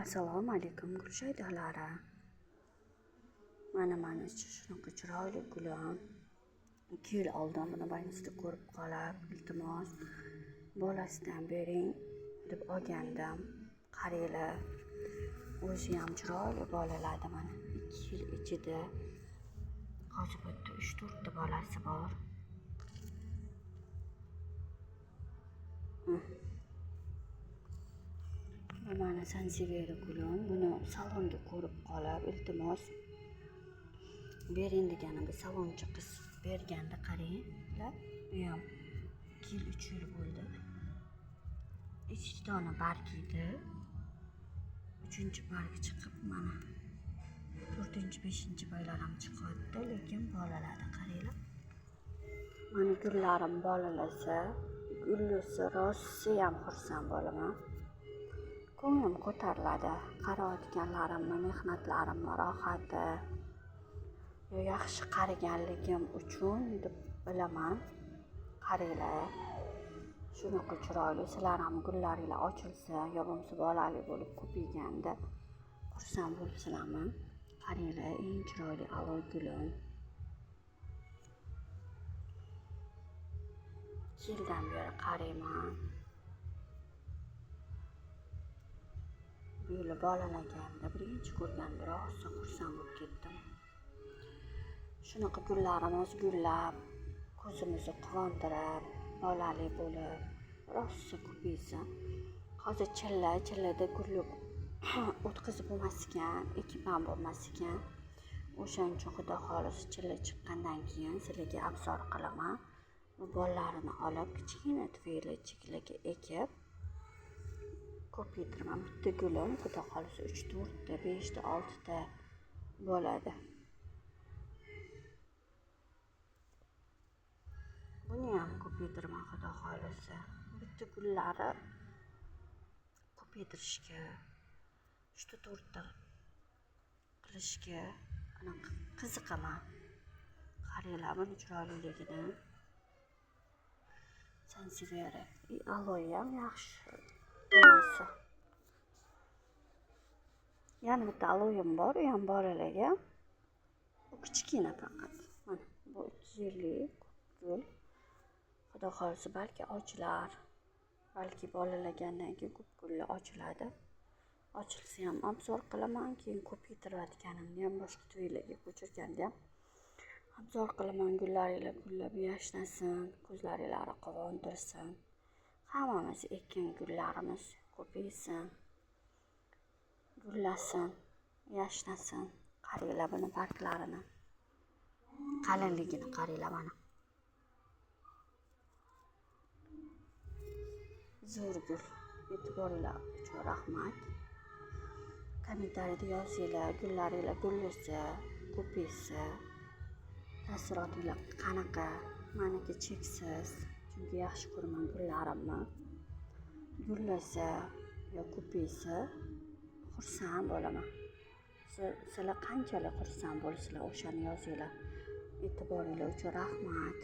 Assalomu alaykum gul shaydolari. Mana shunaqa chiroyli gulim. 2 yil oldin buni больницada ko'rib qolib, iltimos bolasidan bering deb olgandim. Qaranglar, o'zi ham chiroyli bolaladi mana. 2 yil ichida hozir bu yerda 3-4 ta bolasi bor. Bu mana Sanseviyera gulim. Buni salonda ko'rib qolib, iltimos bering deganimda salonchi qiz berganda qaranglar, bu ham 2 yil 3 yil bo'ldi. 2 dona barg edi. 3-bargi chiqib mana 4-5 barglar ham chiqyapti, lekin bolaladi qaranglar. Mana gullarim bolalasa, gullisi rosiyam xursand bo'laman. Ko'nglim ko'tariladi. Qarayotganlarimni, mehnatlarimni rohati, yo yaxshi qaraganligim uchun deb bilaman. Qaranglar, shunaqa chiroyli. Sizlar ham gullaringlar ochilsa, yo bo'lmasa bolali bo'lib ko'payganda xursand bo'libsizlarmi? Qaranglar, eng chiroyli alo gulim. 2 yildan beri qarayman. Bu yili bolalaganda birinchi ko'rganda rosa xursand bo'lib ketdim. Shunaqa gullarimiz gullab, ko'zimizni quvontirib, bolali bo'lib, rosa ko'paysin. Hozir chillada gullik o'tkazib bo'lmas ekan, ekib ham bo'lmas ekan. O'shaning uchun Xudo xohlasa chilla chiqqandan keyin sizlarga obzor qilaman. Bu bolalarini olib kichkina tufaylichiklarga ekib ko'paytiraman. Bitta gulim Xudo xohlasa 3-4 ta, 5 ta, 6 ta bo'ladi. Buni ham ko'paytiraman Xudo xohlasa. Bitta gullari ko'paytirishga, 3-4 ta qilishga anaqa qiziqaman. Qaranglar buni chiroyliligini. Sanseviyera. Aloe ham yaxshi. Nimasi? Yana bitta aloyim bor, u ham bolalarga. Bu kichkina faqat. Mana bu 2 yillik gul. Xudo xohlasa balki ochilar. Balki bolalagandan keyin ko'p gullar ochiladi. Ochilsa ham obzor qilaman, keyin ko'paytirayotganimni ham boshqa to'ylarga ko'chirganda ham obzor qilaman. Gullaringlar gullab yashnasin, ko'zlaringlarni quvontirsin. Hammamiz ekkan gullarimiz ko'paysin, gullasin, yashnasin. Qaranglar buni barglarini, qalinligini qaranglar mana. Zo'r gul. E'tiboringlar uchun rahmat. Kommentariyada yozinglar, gullaringlar gullasa, ko'paysa, taassurotinglar qanaqa? Meniki cheksiz, chunki yaxshi ko'raman gullarimni. Gullasa yo ko'paysa xursand bo'laman. Sizlar qanchalik xursand bo'lasizlar, o'shani yozinglar. E'tiboringlar uchun rahmat.